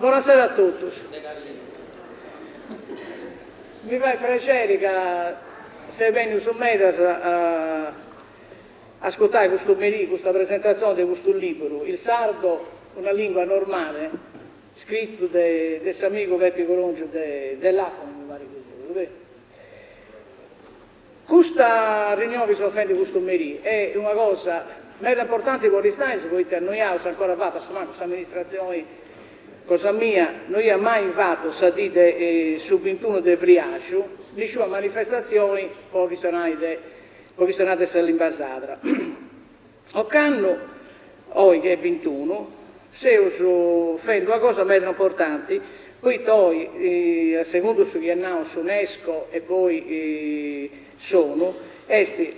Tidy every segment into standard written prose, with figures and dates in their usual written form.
Bonasera a totus. Mi fait prexeri ca seis bennius medas a ascurtai custu merì, custa presentazioni de custu liburu, Il sardo, una lingua normale, scritu de s'amigu Pepi Corongiu de Laconi, mi parit chi siat, beru? Custa riunioni chi seus fendi custu merì est una cosa meda importanti po Aristanis poita no iaus ancora fatu, a su mancu s'amministratzioni cosa mia, no iat mai fatu sa dì de su bintunu de friaxu nisciuna manifestatzioni po chistionai de po chistionai de sa limba sadra. Ocannu, oi chi est bintunu, seus fendi una cosa meda importanti, poita oi, a segundu su chi at nau s'Unesco e poi s'ONU, est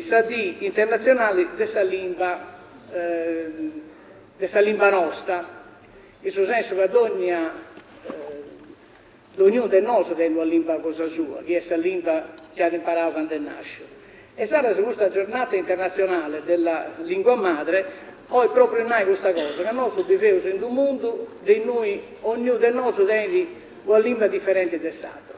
sa dì internatzionali de sa limba de sa limba nosta, in su sensu ca dogna Dognunu de nosu tenit una limba cosa sua, chi est sa limba chi at imparau candu est nàsciu. E insaras custa giornata internatzionale della lingua madre 'olit pròpriu nai custa cosa, ca nosu biveus in unu mundu de innui ognunu de nosu tenit una limba diferenti de s'atru,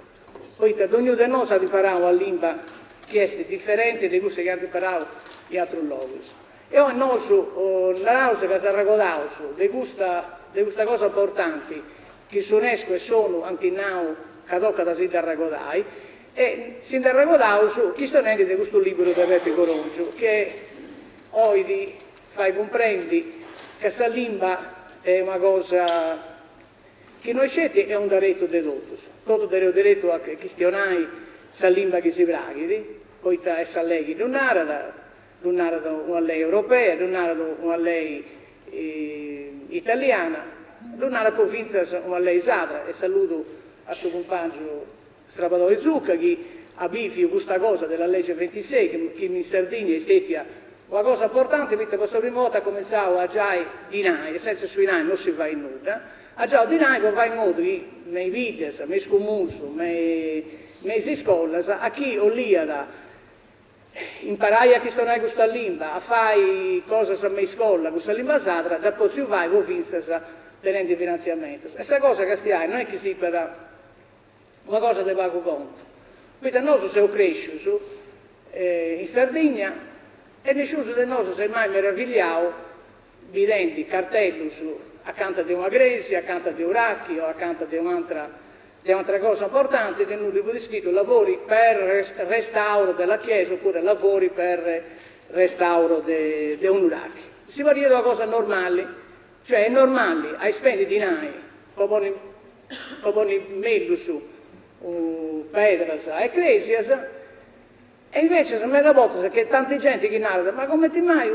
poita dognunu de nosu at imparau una limba chi est diferenti de cussa chi ant imparau in atrus logus. E oi nosu naraus ca s'arregodaus de custa de custa cosa importanti chi s'Unesco e s'ONU ant nau ca tocat a si dd'arregodai, e si nd'arregodaus chistionendi de custu liburu de Pepi Corongiu chi 'olit fai cumprendi ca sa limba est una cosa chi no sceti est unu deretu de totus, totus teneus deretu a chistionai sa limba chi si praghit, poita est sa lei chi ddu narat, ddu narat una lei europea, ddu narat una lei italiana, ddu narat po fintzas una lei sadra, e saludu a su cumpàngiu Srabadoi Zucca chi at bìviu custa cosa della legge ventisei chi in Sardigna est stètia una cosa importanti poita po sa prima 'orta at cumentzau a giai dinai, e sentza su dinai non si fait nudda, at giau dinai po fai in modu chi me is biddas, me is comunus, me is iscolas, a chi 'oliat Imparai a chistionai custa limba, a fai cosas me iscola cun sa limba sadra, dd'at potziu fai po fintzas tenendi finantziamentus. E sa cosa castiai no est chi siat una cosa de pagu contu, poita nosu seus crescius in Sardigna e nisciunus de nosu s'est mai meravilliau bidendi cartellus acanta de una crèsia, acanta de unu nurachi o acanta de un'antra de un'antra cosa importanti de innui fut scritu lavori per restauro della chiesa oppure lavori per restauro de de unu nurachi. Si pariat una cosa normali, cioè est normali a ispendi dinai po ponni po ponni mellus pedras e crèsias E invecias meda bortas nc'est tanti genti chi narat, ma comenti mai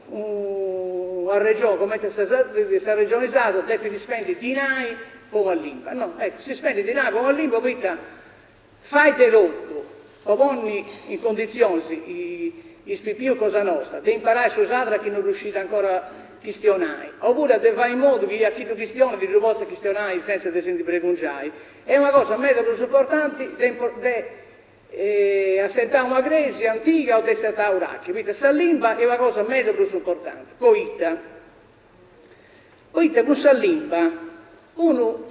una regioni comenti sa sa regioni sarda depit spendi dinai po una limba? No, ecco, si spendit dinai po una limba poita fait de totu po ponni in conditzionis is pipius cosa nosta de imparai su sardu a chi no ddu scit ancora chistionai, opuru de fai in modu chi a chi ddu chistionat ddu potzat chistionai senza de si ndi bregungiai, est una cosa meda prus importanti de de assentai una crèsia antiga o de assentai unu nurachi, poita sa limba est una cosa meda prus importanti. Poita? Poita cun sa limba unu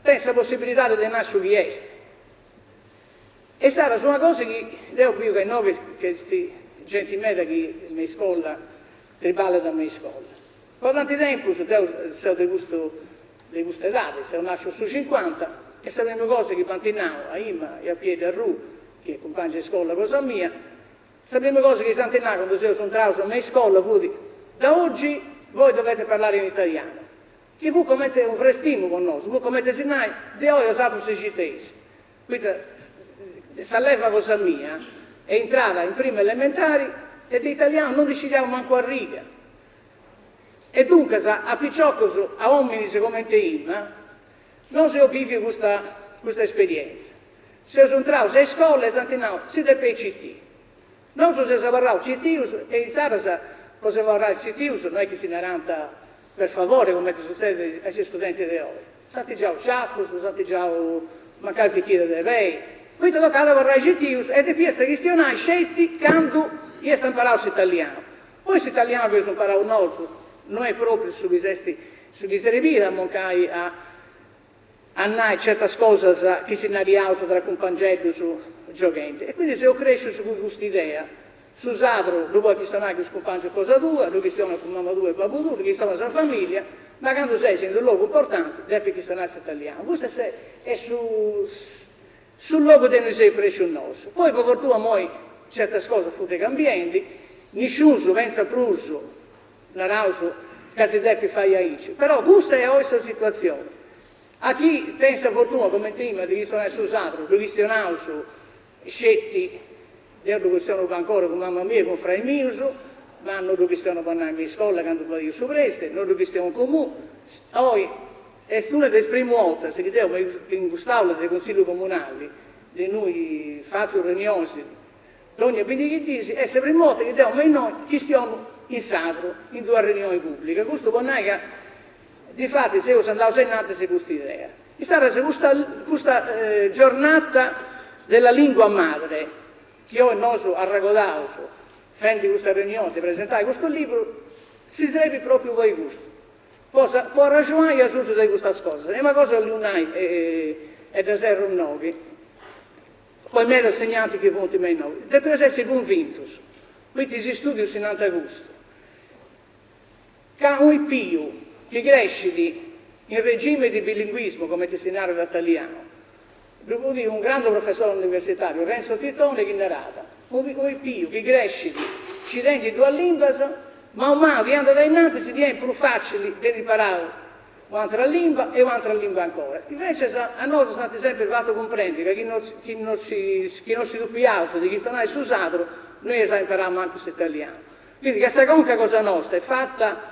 tenit sa possibilidadi de nai su chi est. E insaras una cosa chi deu biu ca innoghe nc'est genti meda chi me iscola triballat me iscola. Po tanti tempus, deu seu de custu de custa edadi, seu nasciu in su cincuanta, e sa primu cosa chi m'ant nau a imma e a Pieddu Arru, chi est cumpangiu 'e iscola cosa mia, sa primu cosa chi s'ant nau candu seus intraus me iscola fut, da oggi voi dovete parlare in italiano, chi fut comente unu frestimu po nosu, fut comente si nai, de oi 'osatrus si citeis, poita sa leva cosa mia est intrada in prima elementari e de italianu non ndi scidiaus mancu a riga E duncas a piciocos, a òminis comente imma, nosu eus bìviu custa custa esperièntzia. Seus intraus a iscola e s'ant nau, si depeis citì. Nosu seus abarraus citius e insaras po si abarrai citius no est chi si narant per favore comente sutzedit a is istudentis de oi. S'ant giau ciafus, s'ant giau mancai fichida de pei, poita tocat a abarrai citius e depiast chistionai sceti candu iast imparau s'italianu. Poi s'italianu chi eus imparau nosu no est propriu su chi s'est. su chi srebiat mancai a a nai certas cosas chi si nariaus tra cumpangeddus gioghendi. E quindi seus crescius cun custa idea, su sadru ddu podis chistionai cun is cumpangius cosa tua, ddu chistionas cun mama tua e babbu tuu, ddu chistionat sa familia, ma candu ses in unu logu importanti depis chistionai s'italianu. Custu est est su su logu de innui seus crescius nosu. Poi po fortuna imoi certas cosas funt cambiendi, nisciunus pentzat prus Naraus ca si depit fai aici, però custa est oi sa situatzioni. A chi tenit sa fortuna, cumenti a mei, de chistionai su sadru, ddu chistionaus sceti, deu ddu chistionu ancora cun mama mia e cun fradis mius, ma no ddu chistionu po nai me iscola candu fadiu su presidi, no ddu chistionu in comunu. Oi est una de is primu 'ortas chi deu in cust'aula de consillu comunali, de innui fatzu riunionis Dogna bindighi diis est sa primu 'orta chi deu me innoi chistionu in sadru in d'una riunioni pubblica, custu po nai ca difatis seus andaus ainnantis de custa idea. Insaras custa custa giornata della lingua madre chi oi nosu arregodaus fendi custa riunioni de presentai custu libru si srebit propriu po custu, po sa po arraxonai asusu de custas cosas. E una cosa 'ollu nai e dda serru innoghi Po is medas insegnantis chi funt me innoi, depeus essi cunvintus, poita is istudius si nant custu, ca unu pipiu chi crescit in regime di bilinguismo, cumenti si narat in italianu, ddu fut unu grandu professori universitariu, Renzo Titone, chi narat, unu pipiu chi crescit scidendi duas limbas, manu manu chi andat ainnantis ddi 'enit prus facili de imparai Un'atra limba e un'atra limba ancora. Invecias a nosu s'ant sempri fatu cumprendi ca chi no chi no si chi no si tupiaus de chistionai su sadru no eus a imparai mancu s'italianu. Quindi ca sa conca cosa nosta est fata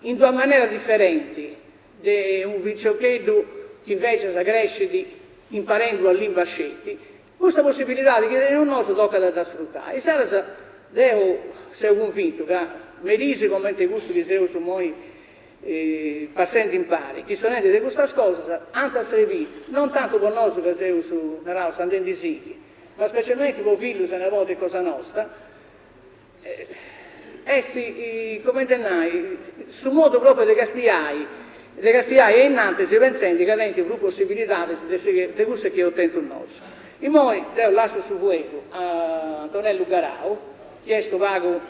in d'una manera diferenti de unu piciocheddu chi invecias crescit imparendi una limba sceti, custa possibilidadi chi teneus nosu tocat a dda sfrutai. Insaras deu seu cunvintu ca meris comente custu chi seus immoi passendi impari, chistionendi de custas cosas, ant a srebiri, non tantu po nosu ca seus, naraus, andendi-si-chi, ma specialmenti po fillus e nebodis cosa nosta, est, cumenti nai, su modu propriu de castiai, de castiai ainnantis pentzendi ca tenint prus possibilidadis de de cussas chi eus tentu nosu. Immoi deu lassu su fueddu a Antonellu Garau, chi est unu pagu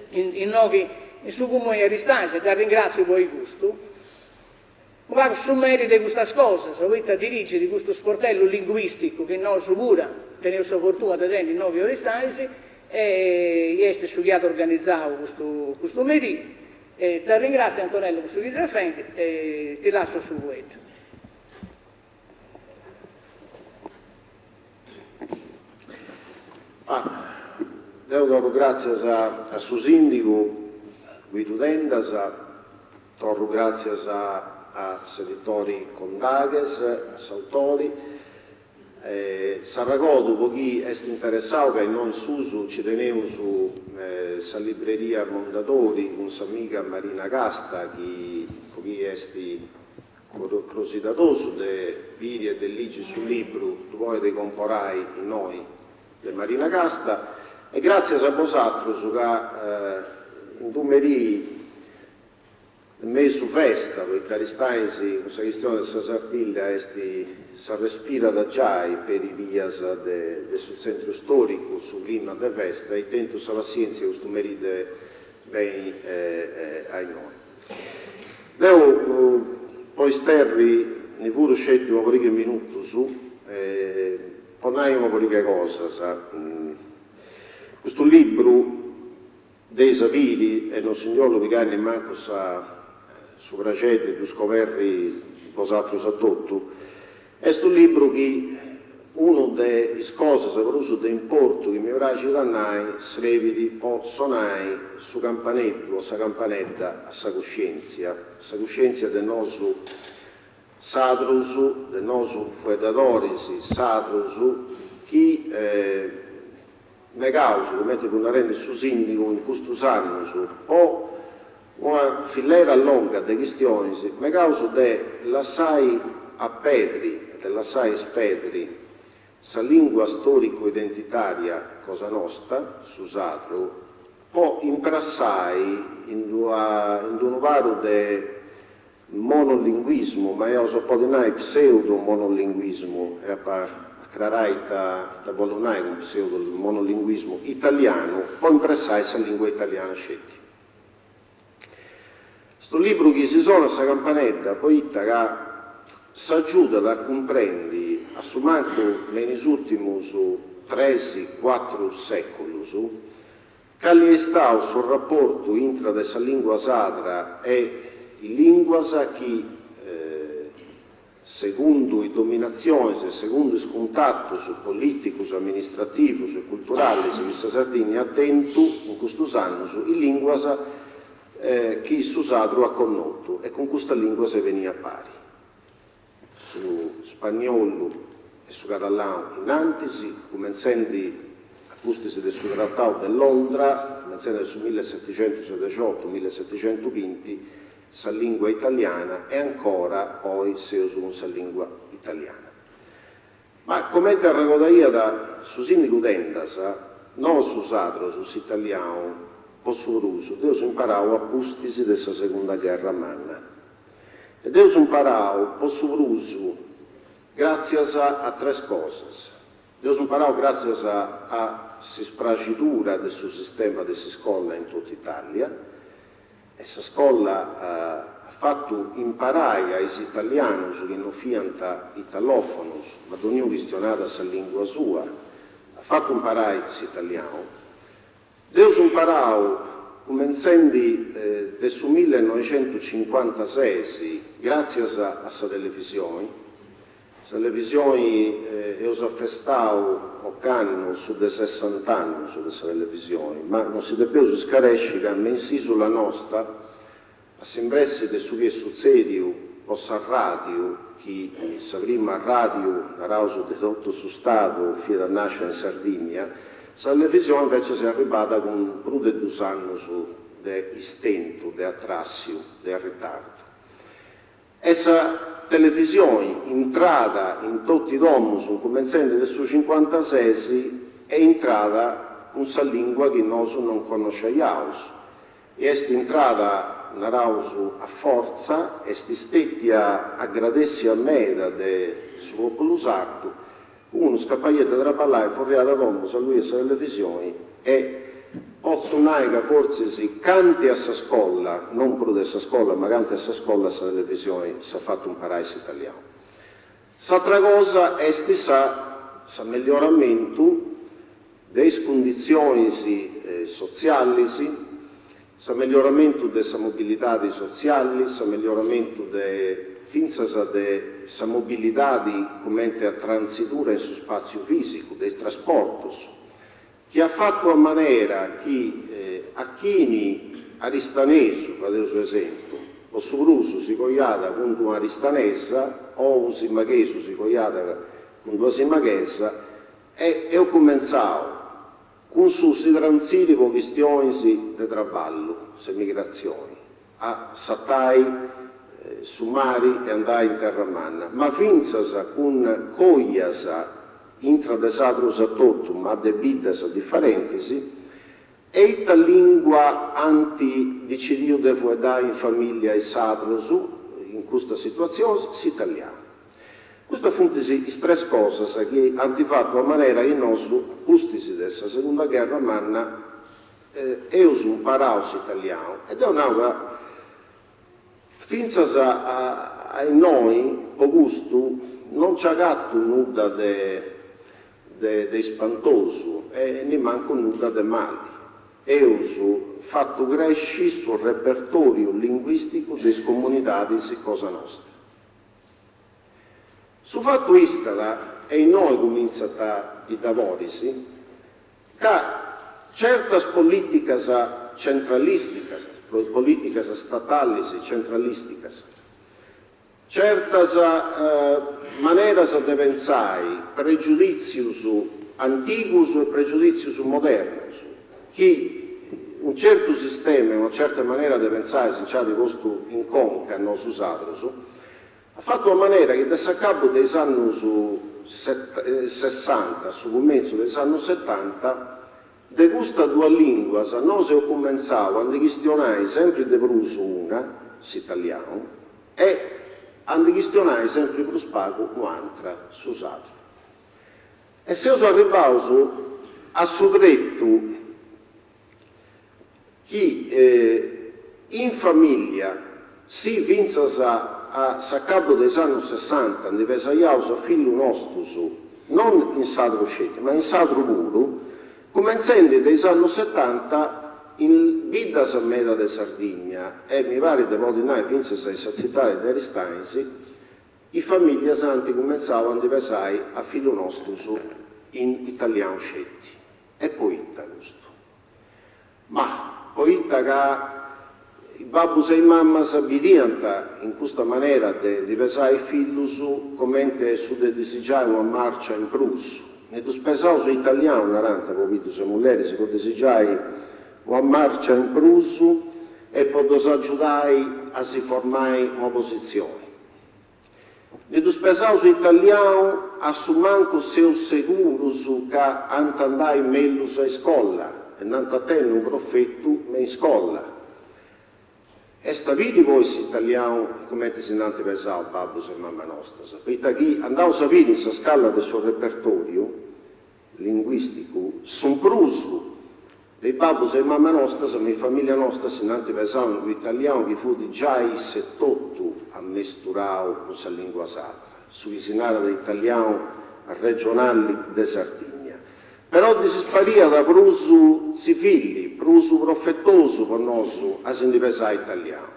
Innoghi in su Comunu 'e Aristanis, e dd'arringratziu po custu, unu pagu su meri de custas cosas, poita dirigit custu sportellu linguisticu chi nosu pura teneus sa fortuna de tenni innoghi in Aristanis e est su chi at organizau custu custu merì. E t'arringratziu Antonello po su chi ses fendi e ti lassu su fueddu. Deu torru gràtzias a su sìndigu Guidu Tendas, torru gràtzias a s'editori Condaghes, a s'autori. S'arregodu po chi est interessau ca innoi in susu nci teneus sa libreria Mondadori cun s'amiga Marina Casta chi po chi est Crosidadosu de biri e de ligi su libru ddu podit comporai innoi de Marina Casta e gràtzias a bosatrus ca in d'u merì de mesu festa, poita Aristanis cun sa chistioni de sa Sartiglia est s'arrespirat giai peri bias de su tzentru storicu su clima de festa e tentu sa passièntzia custu merì de beni a innoi. Deu po isterri ndi furu sceti una pariga 'e minutus po nai una pariga 'e cosas. Custu libru dd'eis a biri e non si ndi 'ollu pigai nimancu sa su praxeri de ddu scoberri bosatrus a totu, Est unu libru chi unu de is cosas prus de importu chi mi praxit a nai srebit po sonai su campaneddu o sa campanedda a sa cuscièntzia, a sa cuscièntzia de nosu sadrus, de nosu fueddadoris sadrus chi megaus, cumenti fut narendi su sìndigu in custus annus, po una filera longa de chistionis, megaus de lassai a pedri e de lassai spedri sa lìngua storicu-identitària cosa nosta, su sadru, po imprassai in unu paru de. monolinguismu, ma iaus a podi nai pseudo-monolinguismu, e ap'a acrarai ita ita bollu nai cun pseudo-monolinguismu, italianu, po impressai sa lingua italiana sceti. Custu libru chi si sonat sa campanedda poita ca s'agiudat a cumprendi, a su mancu me in is ùrtimus tres, cuatru sèculus, cali est istau su raportu intra de sa lìngua sadra e is lìnguas chi, Segundu is dominatziones e segundu is cuntatos polìticos, amministrativos e culturales chi sa Sardigna at tentu in custos annos, is lìnguas chi su sadru at connotu e cun custas lìnguas est benia a pari, su spagnolu e su catalanu in antis, cumentzendi a pustis de su Tratau de Londra, cumentzendi de su millesetixentusdexiotu, millesetixentusbinti, sa lìngua italiana e ancora oi seus cun sa lìngua italiana. Ma comente arregodaiat su sìndigu Tendas, nosu sadros s'italianu po su prus dd'eus imparau a pustis de sa segunda gherra manna e dd'eus imparau po su prus gràtzias a tres cosas, dd'eus imparau gràtzias a s'ispraxidura de su sistema de s'iscola in totu Itàlia, E sa scola at fatu imparai a is italianus chi no fiant italòfonus, ma donniunu chistionàt sa lìngua sua, at fatu imparai s'italianu. Dd'eus imparau cumentzendi de su millenoixentucincuantases gràtzias a sa televisioni, Sa televisioni, eus afestau ocannu su de sessant'annus de sa televisioni, ma non si depeus scaresci ca me in s'isula nosta, a s'imbressi de su chi est sutzediu po sa radiu, chi sa prima radiu, naraus, de totu su stadu fiat nascia in Sardigna, sa televisioni invecias est arribada cun prus de dus annus de istentu, de atrassiu, de arritardu. E sa televisioni intrada in totu is domus cumentzendi de su cincuantases est intrada cun sa lingua chi nosu non connosciaiaus e est intrada, naraus, a fortza, est stetia agradessia meda de su populu sardu, Unu scapaiat de traballai, furriat a domu, s'alluiat sa televisioni e potzu nai ca fortzis canti a sa scola, non prus de sa scola, ma canti a sa scola sa televisioni s'at fatu imparai s'italianu. S'atra cosa est sa s'amelloramentu de is cunditzionis sotzialis, s'amelloramentu de sa mobilidadi sotziali, s'amelloramentu de fintzas de sa mobilidadi cumenti a trantzidura in su spàtziu fìsicu, de is trasportus, chi at fatu a manera chi a chini aristanesu, fadeus esempiu, po su prus si coiat cun d'una aristanesa o unu simaghesu si coiat cun d'una simaghesa, E eus cumentzau cun su si trantziri po chistionis de traballu, s'emigratzioni, a satai su mari e andai in terra manna, ma fintzas cun coias intra de sadrus a totu, ma de biddas difarentis, e ita lingua ant dicidiu de fueddai in familia is sadrus in custas situatzionis? S'italianu. Custas funt is tres cosas chi ant fatu a manera chi nosu, a pustis de sa segunda gherra manna, eus imparau s'italianu e deu nau ca fintzas a innoi po custu non nci agatu nudda de de ispantosu e nimancu nudda de mali. Eus fatu cresci su repertòriu linguìsticu de is comunidadis cosa nosta. Su fatu istat, e innoi cumintzant is daboris, ca certas polìticas centralìsticas, polìticas statalis centralìsticas, certas maneras de pentzai, pregiudìtzius antigus e pregiudìtzius modernus, chi unu certu sistema e una certa manera de pentzai si nci at postu in conca a nosu sadrus, at fatu a manera chi de s'acabu de is annus sessanta a su cumentzu de is annus setanta, de custas duas lìnguas nosu eus cumentzau a ndi chistionai sempri de prus una, s'italianu. E a ndi chistionai sempri prus pagu un'antra, su sardu. E seus arribbaus a su tretu chi in famìllia, si fintzas a s'acabu de is annus sessanta ndi pesaiaus a fillus nostus, non in sadru sceti, ma in sadru puru, cumentzendi de is annus setanta in biddas meda de Sardigna e mi parit de podi nai fintzas in sa tzitadi de Aristanis, is famìllias ant cumentzau a ndi pesai a fillus nostus in italianu sceti. E poita custu? Ma poita ca is babbus e is mammas bidiant in custa manera de ndi pesai is fillus comente su de disigiai una marcia in prus. Ndi ddus pesaus in italianu, narant pobiddus e mulleris, po disigiai una marcia in prus e po ddos agiudai a si formai una positzioni. Ndi ddus pesaus in italianu, a su mancu seus segurus ca ant andai mellus a iscola e nd'ant a tenni unu profetu me in scola. Est a biri poi s'italianu cumenti si nd'ant pesau babbus e mammas nostas, poita chi andaus a biri in sa scala de su repertoriu linguisticu, su prus de is babbus e is mammas nostras, me is familias nostras si nd'ant pesau in d'unu italianu chi fut giai isse totu ammesturau cun sa lingua sadra, su chi si narat italianu regionali de Sardigna. Però ddis pariat prus tzivili, prus profetosu po nosu a si ndi pesai italianu.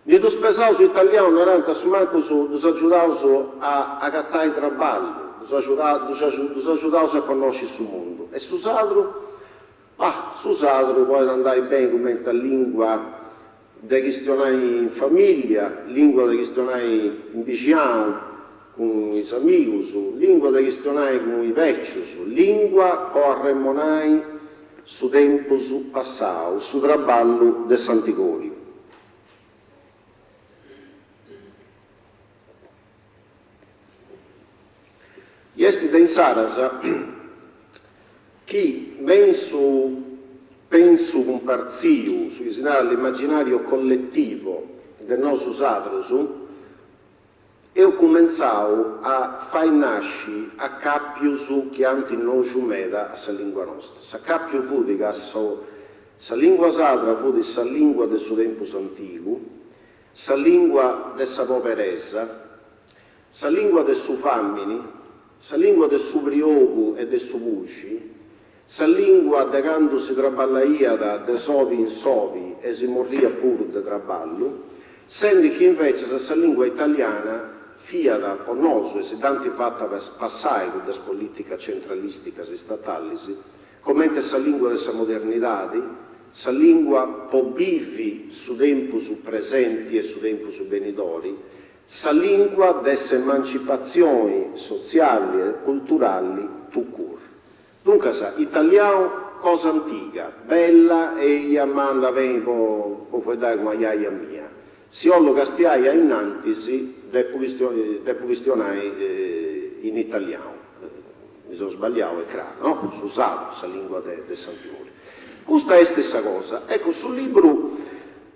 Ndi ddus pesaus in italianu, narant, a su mancus ddus agiudaus a agatai traballu, ddus agiudaus a connosci su mundu. E su sadru? Bah, su sadru podit andai beni cumenti a lingua de chistionai in familia, lingua de chistionai in bixiau cun is amigus, lingua de chistionai cun is becius, lingua po arremonai su tempus passau, su traballu de s'antigoriu. I est de insaras chi me in su pensu cumpartziu, su chi si narat l'immaginario collettivo de nosu sadrus, eus cumentzau a fai nasci acapius chi ant noxu meda a sa lingua nosta. S'acapiu fut ca sa lingua sadra fut sa lingua de su tempus antigu, sa lingua de sa poberesa, sa lingua de su fàmini, sa lingua de su priogu e de su puxi, sa lingua de candu si traballaiat de sobi in sobi e si morriat puru de traballu, sendi chi invècias sa lingua italiana fiat po nosu e si dd'ant fata passai cuddas polìticas centralìsticas istatalis comente sa lingua de sa modernidadi, sa lingua po bivi su tempus presenti e su tempus benidori, sa lingua de s'emancipatzioni sotziali e culturali tout court. Duncas, italianu cosa antiga, bella eia ma andat beni po fueddai cun ajaja mia. Si 'ollu castiai a innantis depu depu chistionai in italianu. Mi seu sballiau, est craru, no? Su sardu, sa lingua de s'antigoriu. Custa est sa cosa. Eccu, su libru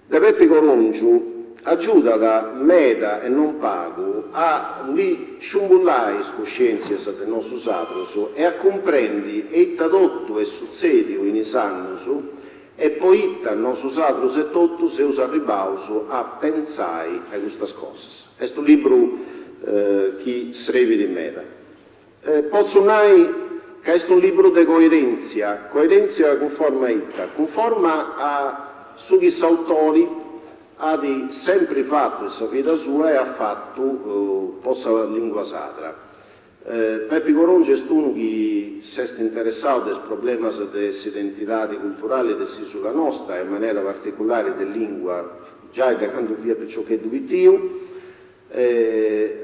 de Pepi Corongiu agiudat meda e non pagu a ndi sciumbullai is cuscièntzias de nosu sadrus e a cumprendi eita totu est sutzèdiu in is annus e poita nosu sadrus etotu seus arribbaus a pentzai a custas cosas. Est unu libru chi srebit meda. Potzu nai ca est unu libru de coerèntzia, coerèntzia cunforma a ita? Cunforma a su chi s'autori at sempri fatu in sa vida sua e at fatu po sa lingua sadra. Pepi Corongiu est unu chi s'est interessau de is problemas de s'identidadi culturali de s'isula nosta e in manera particulari de lingua giai de candu fiat piciocheddu pitiu,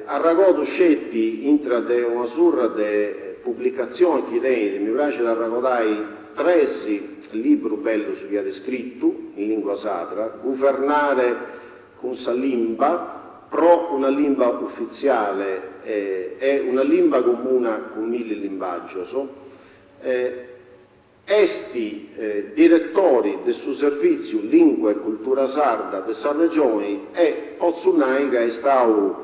Arragodu sceti intra de una surra de publicatzionis chi tenit, mi praxit arragodai tres librus bellus chi at scritu in lingua sadra, Guvernare cun sa limba, Pro una limba ufitziale e Una limba comuna cun milli limbàgios. Est diretori de su Servìtziu Lìngua e Cultura Sarda de sa Regioni e potzu nai ca est stau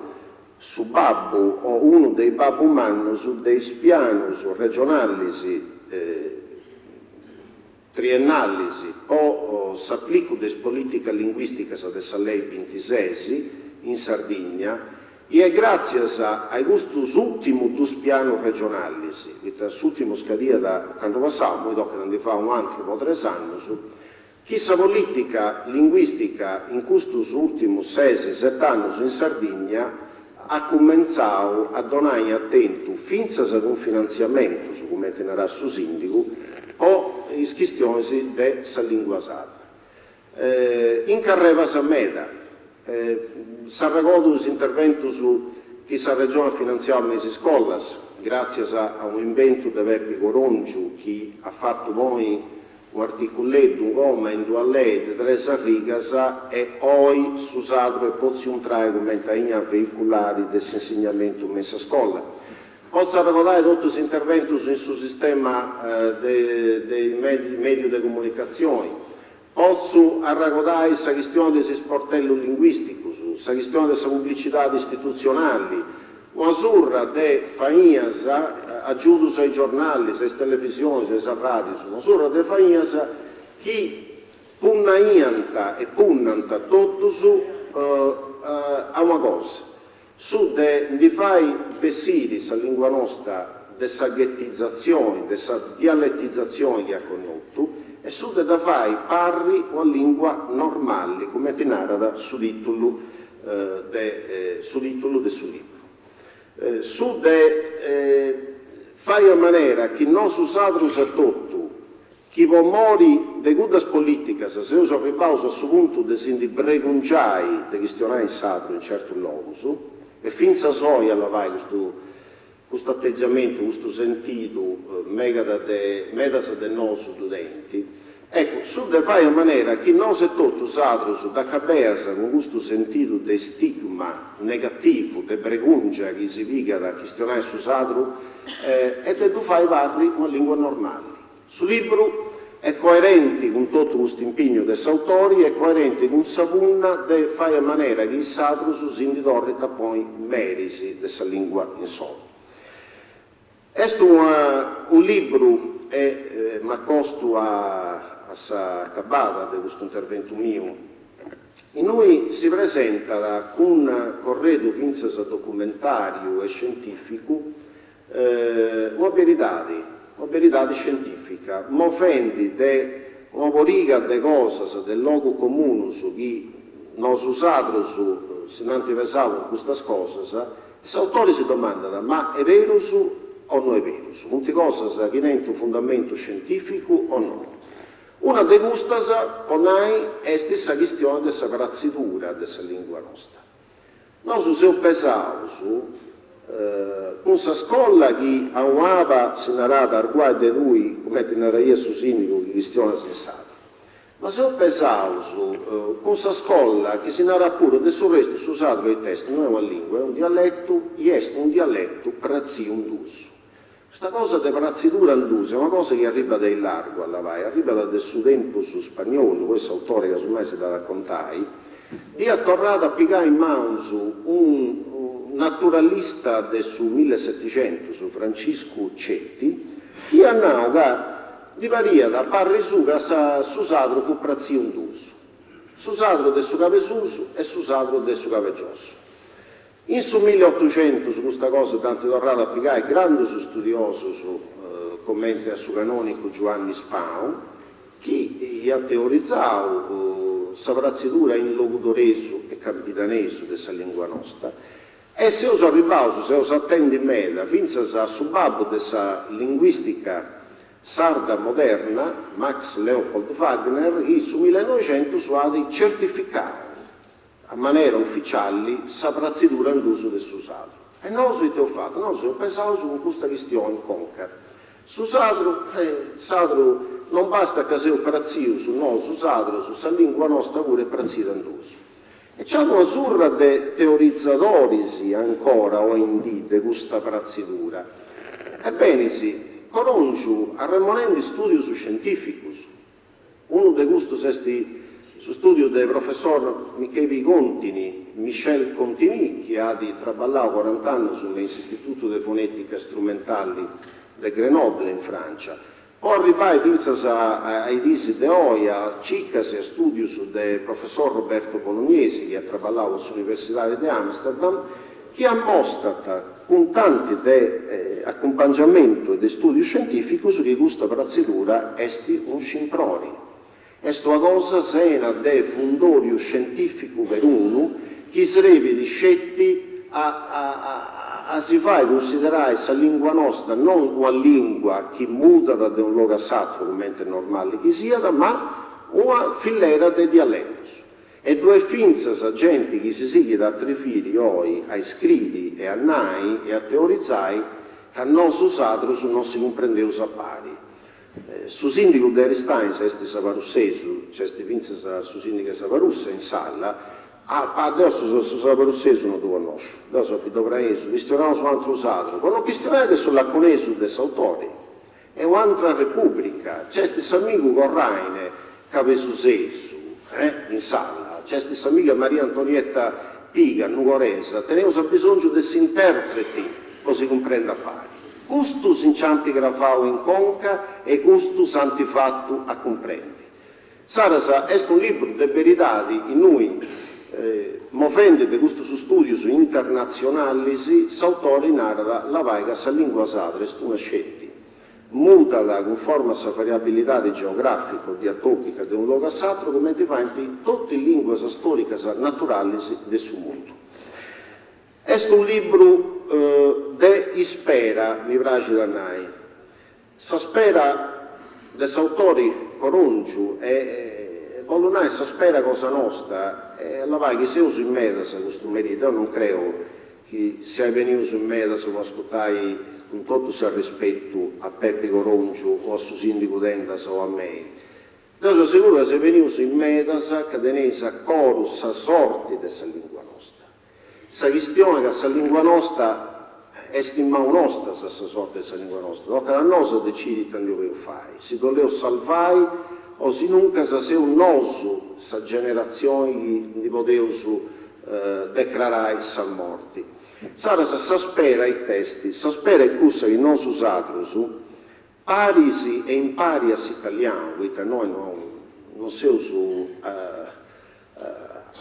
su babbu o unu de is babbus mannus de is pianus regionalis triennalis po s'aplicu de is polìticas linguìsticas de sa Lei bintises in Sardigna I est gràtzias a custus ùrtimus dus pianus regionalis, poita s'ùrtimu scadiat ocannu passau, immoi tocat a ndi fai unu antru po tres annus, chi sa polìtica linguìstica in custus ùrtimus ses, set'annus in Sardigna at cumentzau a donai atentu, fintzas cun finantziamentus, cumenti narat su sìndigu, po is chistionis de sa lìngua sarda. Incarreras meda. S'arregodu is interventus chi sa Regione at finantziau me is iscolas, gràtzias a unu imbentu de Pepi Corongiu chi at fatu ponni unu articuleddu, unu coma in d'una lei de tres arrigas e oi su sadru est potziu intrai cumenti aina veiculari de s'insignamentu me in sa scola. Potzu arregodai totu is interventus in su sistema de is mèdius de comunicatzioni. Potzu arregodai sa chistioni de is isportellus linguìsticus, sa chistioni de sa publicidadi istitutzionali, una surra de fainas, agiudus a is giornalis, a is televisionis, a is arràdius, una surra de fainas chi punnaiant e punnant totus a una cosa, Su de ndi fai bessiri sa lìngua nosta de sa ghetizatzioni, de sa dialetizatzioni chi at connotu, e su de dda fai parri una lìngua normali, cumenti narat su tìtulu de su tìtulu de su libru. Su de fai a manera chi nosu sadrus etotu chi po mori de cuddas polìticas seus arribbaus a su puntu de si ndi bregungiai de chistionai in sadru in certus logus, e fintzas oi a labai custu custu ategiamentu, custu sentidu megat de medas de nosu ddu tenint, eccu, su de fai a manera chi nosu etotu sadrus dd'acabeas cun custu sentidu de stigma negativu, de bregungia chi si pigat a chistionai su sadru e de ddu fai parri una lingua normali. Su libru est coerenti cun totu custu impignu de s'autori e coerenti cun sa punna de fai a manera chi is sadrus si ndi torrint a ponni meris de sa lìngua insoru. Est unu libru, e m'acostu a s'acabada de custu interventu miu, innui si presentat cun corredu fintzas documentàriu e scientìficu Una beridadi, una beridadi scientìfica, movendi de una poriga de cosas, de logus comunus chi nosu sadrus si nd'ant pesau cun custas cosas, e s'autori si domandat, ma est berus o no est berus? Funt cosas chi tenint unu fundamentu scientìficu o no? Una de custas, po nai, est sa chistioni de sa pratzidura de sa lìngua nosta. Nosu seus pesaus cun sa scola chi a un'aba si narat arguai de tui, cumenti naraiat su sìndigu chi chistionas in sardu, ma seus pesaus cun sa scola chi si narat puru, de su restu su sardu it'est, no est una lìngua, est unu dialetu i est unu dialetu pratziu in duus. Custa cosa de pratzidura in duus est una cosa chi arribat de illargu a labai, arribat de su tempus spagnolu, poi s'autore casumai si dd'at a contai, dd'iat torrada a pigai in manus unu naturalista de su millesetixentus, Franciscu Cetti, chi iat nau ca ddi pariat a parri suu ca su sadru fut pratziu in duus, su sadru de su cabesusu e su sadru de su cabegiossu. In su milleotuxentus custa cosa dd'ant torrada a pigai grandus studiosus comente a su canònicu Giuanni Spau, chi iat teorizau sa pratzidura in logudoresu e campidanesu de sa lìngua nosta, e seus arribbaus, seus atendi meda, fintzas a su babbu de sa linguìstica sarda moderna, Max Leopold Wagner, chi in su millenoixentus at certificau a manera uficiali sa pratzidura in duus de su sadru. E nosu ite eus fatu? Nosu seus pesaus cun custa chistioni in conca. Su sadru, eh, sadru, non bastat ca seus pratzius nosu sadrus, sa lingua nosta puru est pratzida in duus. E nc'at una surra de teorizadoris ancora oindì de custa pratzidura. E benis. Corongiu, arremonendi stùdius scientìficus, unu de custus est su stùdiu de professor Michebi Contini, Michel Contini, chi at traballau corant'annus me in s'Istitutu de Fonètica Strumentali de Grenoble in Frància, Po arribbai fintzas a is diis de oi, a cicas e a stùdius de professor Roberto Bolognesi, chi at traballau po s'Universidadi de Amsterdam, chi ammostat cun tanti de acumpangiamentu e de stùdius scientìficus chi custa pratzidura est unu scimprori, est una cosa sena de fundòriu scientìficu perunu chi srebit sceti a a si fai cunsiderai sa lìngua nosta non una lìngua chi mudat de unu logu a s'atru, cumenti est normali chi siat, ma una fillera de dialetus. E ddu est fintzas genti chi si sighit a atriviri oi a iscriri e a nai e a teorizai ca nosu sadrus non si cumprendeus a pari. Su sìndigu de Aristanis est sabarussesu, nc'est fintzas su sìndigu 'e Sabarussa in sala, ah deo su sabarussesu no ddu connòsciu, deo seu biddobraesu, chistionaus u' atru sadru, po no chistionai de su laconesu de s'autori, est u'atra repùbrica, nc'est s'amigu Corraine cabesusesu in sala, nc'est s'amiga Maria Antonietta Piga, nugoresa, teneus abisòngiu de s'intèrpreti po si cumprendi a pari. Custu si nci ant cravau in conca e custu s'ant fatu a cumprendi. Insaras est unu libru de beridadi innui, movendi de custus stùdius internatzionalis, s'autori narat labai ca sa lìngua sadra est una sceti, mudat cunforma a sa variabilidadi geogràfica o diatòpica de unu logu a s'atru cumenti faint totu is lìnguas stòricas naturalis de su mundu. Est unu libru de ispera, mi praxit a nai. Sa spera de s'autori Corongiu e, bollu nai, sa spera cosa nosta, e labai chi seus in medas custu merì, deu non creu chi siais benius in medas po ascurtai cun totu s'arrispetu a Pepi Corongiu o a su sindigu Tendas o a mei. Deu seu seguru ca seis benius in medas ca teneis a coru sa sorti de sa lingua nosta. Sa chistione ca sa lingua nosta est in manu nosta sa sorte de sa lingua nosta, tocat a nosu a decidi ita ndi 'oleus fai, si dd'oleus salvai o sinuncas seus nosu sa generatzioni chi ndi podeus decrarai sa morti. Insaras sa spera it'est? Sa spera est cussa chi nosu sadrus, paris e impari a s'italianu, poita innoi non seus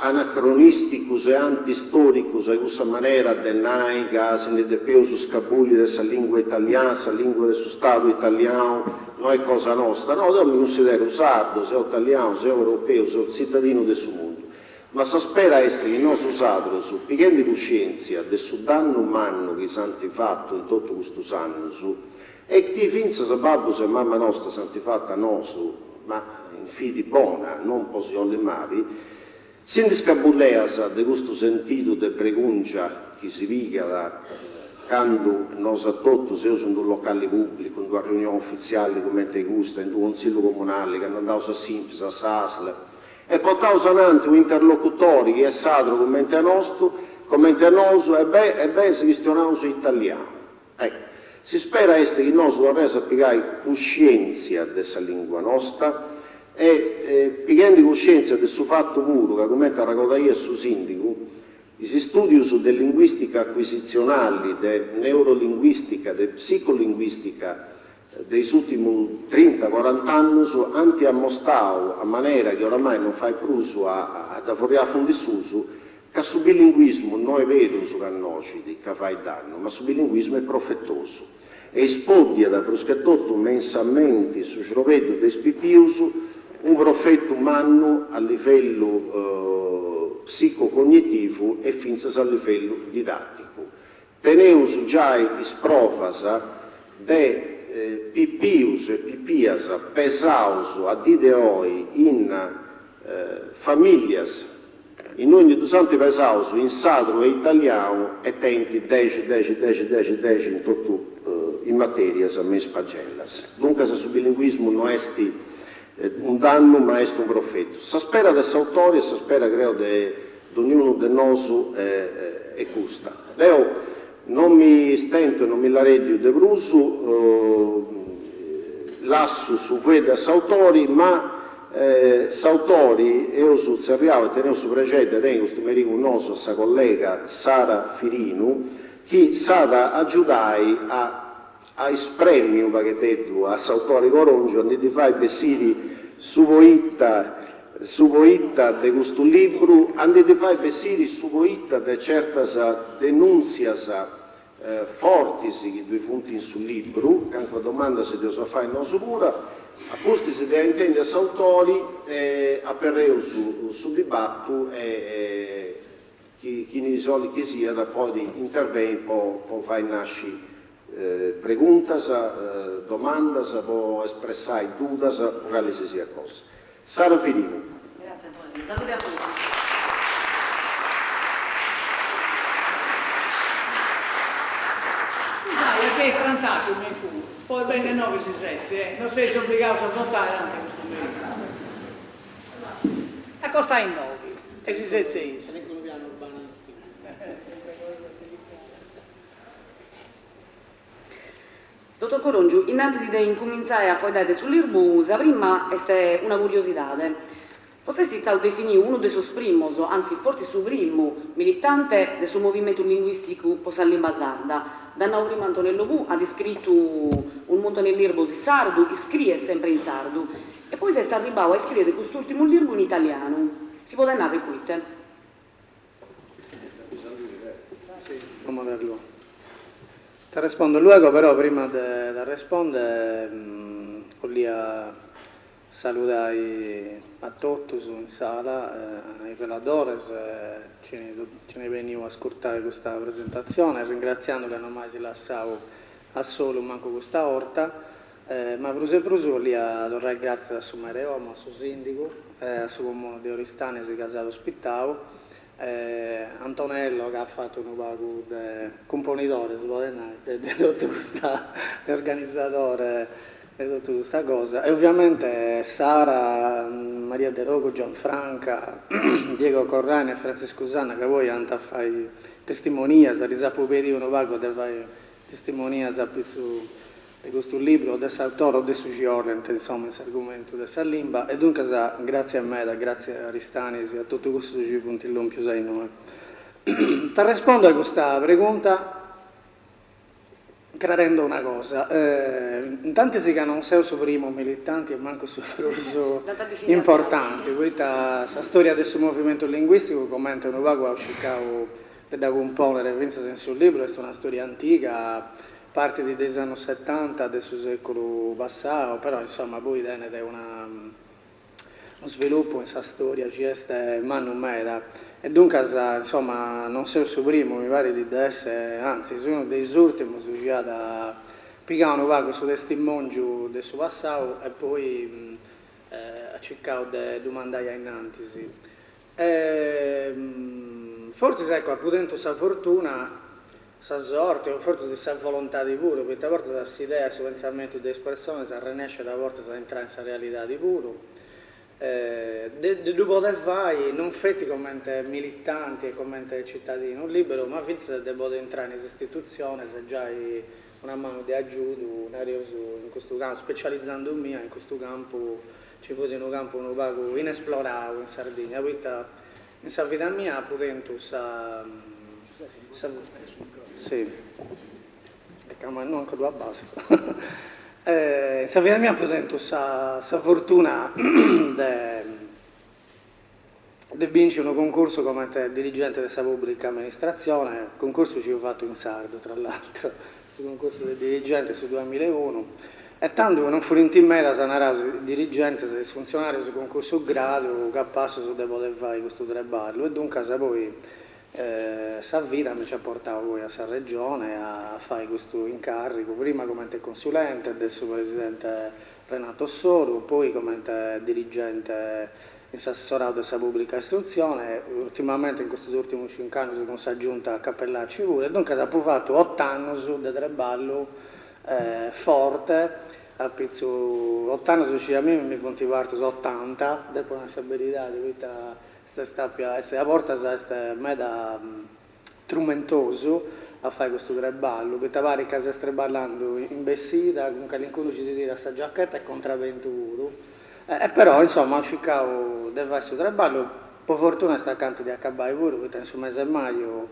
anacronìsticus e antistòricus a cussa manera de nai ca si ndi depeus scabulli de sa lìngua italiana, sa lìngua de su stadu italianu no est cosa nosta. No, deu mi cunsideru sardu, seu italianu, seu europeu, seu tzitadinu de su mundu. Ma sa spera est chi nosu sadrus, pighendi cuscièntzia de su dannu mannu chi s'ant fatu in totu custus annus, E chi fintzas babbus e mama nostas ant fatu a nosu, ma in fidi bona, non po si 'olli mali, si ndi scabulleas de custu sentidu de bregùngia chi si pigat candu nosu a totu seus in unu locali pùblicu, in una riunioni ufitziali cumenti custa, in unu consillu comunali, candu andaus a s'Inps, a s'Asl, e portaus ananti unu interlocutori chi est sadru cumenti a nostu, cumenti a nosu, e beh, e beh si chistionaus italianu. Eccu, s'ispera est chi nosu torreus a pigai cuscièntzia de sa lìngua nosta e pighendi cuscièntzia de su fatu puru ca, cumenti arregodaiat su sìndigu, is istùdius de linguìstica acuisitzionali, de neurolinguìstica, de psicolinguìstica de is ùrtimus trinta, corant'annus ant ammostau a manera chi oramai non fait prus a dda furriai a fundu 'e susu, Ca su bilinguismu no est berus ca noxit, ca fait dannu, ma su bilinguismu est profetosu e ispòddiat prus che totu me in sa menti, su xrobeddu de is pipius, unu profetu mannu a livellu psicocognitivu e fintzas a livellu didàticu. Teneus giai is provas de pipius e pipias pesaus a dì de oi in famìllias innui ndi ddus ant pesaus in sadru e italianu e tenint dexi dexi dexi dexi dexi in totu is matèrias me is pagellas. Duncas su bilinguismu no est unu dannu ma est unu profetu. Sa spera de s'autori e sa spera creo de Dognunu de nosu est custa. Deu Non mi stento e non mi l'arèddiu de prus, lassu su fueddu a s'autori, ma s'autori eus tzerriau e teneus su prexeri de tenni custu merì cun nosu a sa collega Sara Firinu, chi s'at a agiudai a a ispremi unu pagheddeddu a s'autori Corongiu a ndi ddi fai bessiri su poita su poita de custu libru, a ndi ddi fai bessiri su poita de certas denùntzias fortis chi ddui funt in su libru, calincuna domanda si dd'eus a fai nosu puru, a pustis de ai intendiu a s'autori aperreus su dibatu e chi chini si chi siat podit interveni po fai nasci preguntas, domandas, po espressai dudas po cali si siat cosa. Sara Firinu. Grazie Antonello, salude a totus. Scusai, a chei strantaxu mi fut, podit benni innoghi si setzi, eh, no seis obligaus a votai tanti custu merì. Acostai innoghi e si setzeis. Dotor Corongiu, innantis de incumintzai a faeddai de su lirbu, sa prima est una curiosidade. Vostè est istadu definiu unu de sos primos, antzis fortzis su primu, militante de su movimentu linguìsticu po sa limba sarda. Dd'at nau prima Antonello Pù, at iscritu unu muntone 'e lirbos in sardu, iscriet sempre in sardu. E poi est arribbau a iscrìere cust'ùrtimu lirbu in italianu. Si podet narrer poite? T'arrespondo luego, però prima de t'arresponde 'olia saludai a totus in sala, a is reladores, chini est beniu a ascurtai custa presentatzione, ringratziandu ca no m'ais lassau a solu mancu custa 'orta, ma prus e prus 'olia torrai gràtzias a su mere 'e 'omo, a su sìndigu, a su comunu de Oristanis ca s'at ospitau, Antonello ca at fatu unu pagu de cumponidore, si podet nai, de totu custa, de organizadore de totu custa cosa, e ovviamente Sara, Maria Delogu, Gianfranca, Diego Corraine e Frantziscu Sanna ca poi ant a fai testimonias, ddis apu pediu unu pagu de fai testimonias a pitzu de custu libru o de s'autore o de su chi 'olent, insoma, in s'argumentu de sa limba e duncas gràtzias meda, gràtzias a Aristanis e a totu cussus chi funt lòmpius a innoi. T'arrespondo a custa pregunta crarendo una cosa, intantis ca non seu su primu militanti e mancu su prus importanti, poita sa storia de su movimentu linguisticu, comente unu pagu apu circau de dda cumpònere fintzas in su libru, est una storia antiga, partit de is annos setanta de su sèculu passau, però insoma poi tenet una unu sviluppu in sa storia chi est mannu meda e duncas insoma non seu su primu, mi parit de esser, antzis, unu de is ùrtimus chi at pigau unu pagu su testimòngiu de su passau e poi at circau de ddu mandai a innantis. E fortzis ecco apu tentu sa fortuna, sa sorti o fortzis sa volontadi puru, poita a bortas s'idea e su pentzamentu de is personas arrennescet a bortas a intrai in sa realidadi puru, de ddu podi fai non feti comente militanti e comente citadinu liberu, ma fintzas de podi intrai in is istitutziones e giai una manu de agiudu, nareus, in custu campu, specializandumì in custu campu Ci fut unu campu unu pagu inesplorau in Sardigna, poita in sa vida mia apu tentu sa si ma no anca ddu abbastu in sa vida mia apu tentu sa sa fortuna de de binci unu cuncursu comente dirigente de sa pubblica amministratzione, cuncursu chi fut fatu in sardu tra l'altro, custu cuncursu de dirigente su duamilla e unu, e tando non furint medas, naraus, is dirigentes e is funtzionarios cun cussu gradu capassos de poder fai custu treballu e duncas poi sa vida mi nci at portau poi a sa Regione a fai custu incarrigu, prima comente consulente de su presidente Renato Soru, poi comente dirigente in s'assessorau de sa pubblica istrutzione, urtimamente in custus urtimus cinc'annus cun sa giunta Cappellacci puru, e duncas apu fatu ot'annus de treballu forte apitzu, ot'annus chi a mimi mi funt partus otanta, depu nai sa beridadi, poita est stapia, est a bortas est meda trumentosu. a fai custu treballu, poita parit ca ses treballando in bessida cun calincunu chi ti tirat sa giacheta e contrabentu puru, e però insoma apu circau de fai su treballu, po fortuna est acanta de acabai puru, poita in su mese 'e maju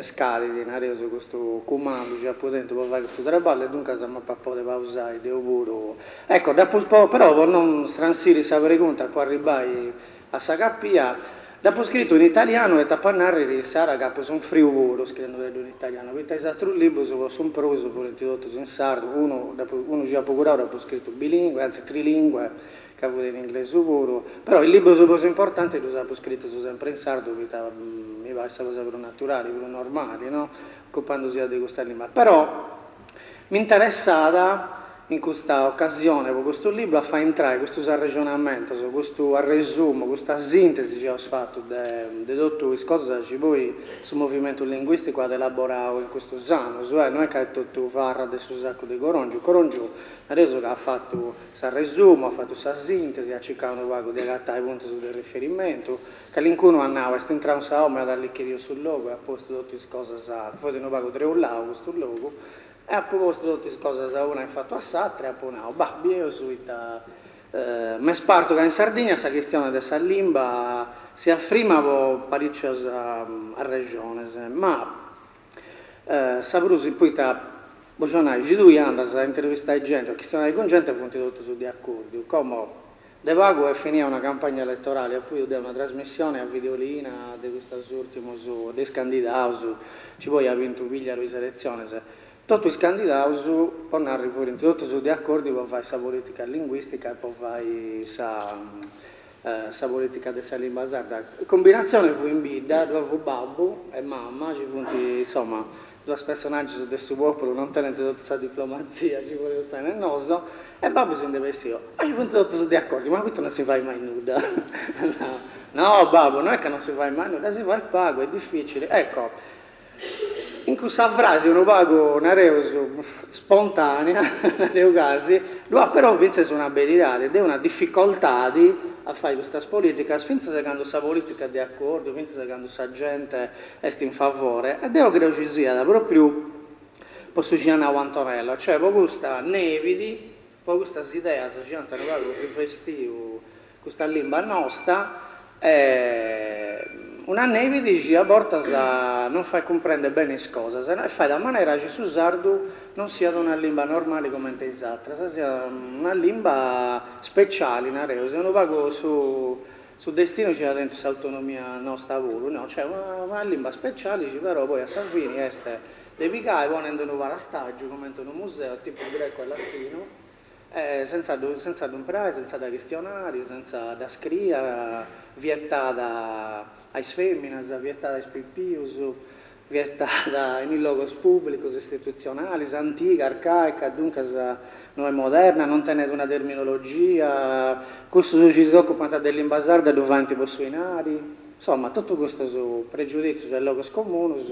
scadit, nareus, custu cumandu chi apu tentu po fai custu treballu e duncas m'apu a podi pausai deu puru. Ecco, dd'apu però po non stransiri sa pregunta po arribbai a sa capia, dd'apu scritu in italianu e t'apu a narriri, Sara, ca apu sunfriu puru scriendudeddu in italianu, poita is atrus librus po su prus furint totus in sardu, unu unu chi apu curau dd'apu scritu bilingue, anzi trilingue, ca fut in inglesu puru, però is librus prus importantis ddus apu scritus sempri in sardu poita mi parit sa cosa prus naturali, prus normali, no, ocupandusia de custa limba. Però m'interessat in custa ocasione po custu libru a fai intrai custus arrexonamentos, custu arresumu, custa sintesi chi aus fatu de de totu is cosas chi poi su movimentu linguisticu at elaborau in custus annus, eh, no est ca est totu farra de su sacu de Corongiu, Corongiu nareus ca at fatu s'arresumu, at fatu sa sintesi, at circau unu pagu de agatai puntus de riferimentu, calincunu at nau, est intrau in sa 'omu e at allichiriu su logu e at postu totu is cosas, fut unu pagu treulau custu logu, e apu postu totu is cosas una in fatu a s'atra e apu nau, bah, bieus ita m'est partu ca in Sardigna sa chistione de sa limba siat frima po paricias arrexones, ma Sa prus poita, bògiu nai, si tui andas a intervistai genti o a chistionai cun genti funt totus de acordiu. Como, de pagu est finia una campagna eletorali, apu biu deu una trasmissioni a Videolina de custas urtimus, de is candidaus, chi poi at bintu Pigliaru is eletzionis, totu is candidaus, po narri, furint totus de acordiu po fai sa politica linguistica e po fai sa sa politica de sa limba sarda. Cumbinatzione fui in bidda, ddoi fut babbu e mama, chi funt, insoma, duas personaggius de su populu, non tenent totu sa diplomatzia chi podeus tenni nosu, e babbu si nd'est bessiu, ma chi funt totus de acordiu, ma poita non si fait mai nudda? No babbu, no est ca non si fait mai nudda, si fait pagu, est dificili, ecco In cussa frasi unu pagu, nareus, spontanea, nareus gasi, ddu at però fintzas una beridadi, de una dificoltadi a fai custas politicas, fintzas candu sa politica est de acordiu, fintzas candu sa gente est in favore, e deu creu chi siat propriu po su chi at nau Antonello, cioè po custa nebidi, po custas ideas chi ant unu pagu rivestiu Custa limba nosta una nebidi chi a bortas non fait cumprender bene is cosas e fait a manera chi su sardu non siat una limba normali comente is atras, siat una limba speciali, nareus, unu pagu su su destinu chi at tentu s'autonomia nosta puru, no, cioè una limba speciali chi però poi a sa fini est de pigai ponende unu parastàgiu comente unu museu tipu grecu e latinu Senza ddu senza ddu impreai, senza dda chistionari, senza dda scriri, vietada a is feminas, vietada a is pipius, vietada in is logus publicus, istitutzionalis, antiga, arcaica, duncas no est moderna, non tenet una terminologia, cussus chi s'ocupant de limba sarda ddu faint po su 'inari, insoma totu custus pregiuditzius e logus comunus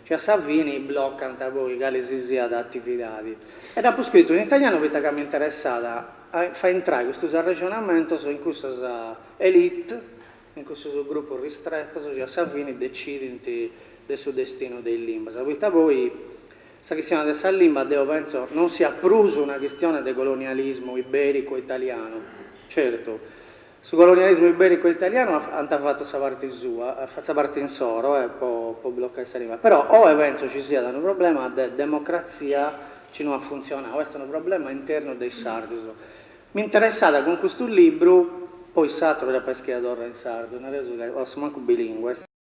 chi a sa fini blocant poi cali si siat atividadi. E dd'apu scritu in italianu poita ca m'interessat a fai intrai custus arrexonamentos in cussas elite, in cussus grupus ristretos chi a sa fini decidint de su destinu de is limbas, poita poi sa chistione de sa limba deo pentzo non siat prus una chistione de colonialismu ibericu o italianu, certu Su colonialismu ibericu e italianu ant fatu sa parti sua, sa parti insoro po po blocai sa limba, però oe pentzo ci siat unu problema de democratzia ci no at funtzionau, est unu problema internu de is sardus. M'interessat cun custu libru, poi s'aturu dd'apu a iscriri torra in sardu, nareus ca a su mancu bilingue.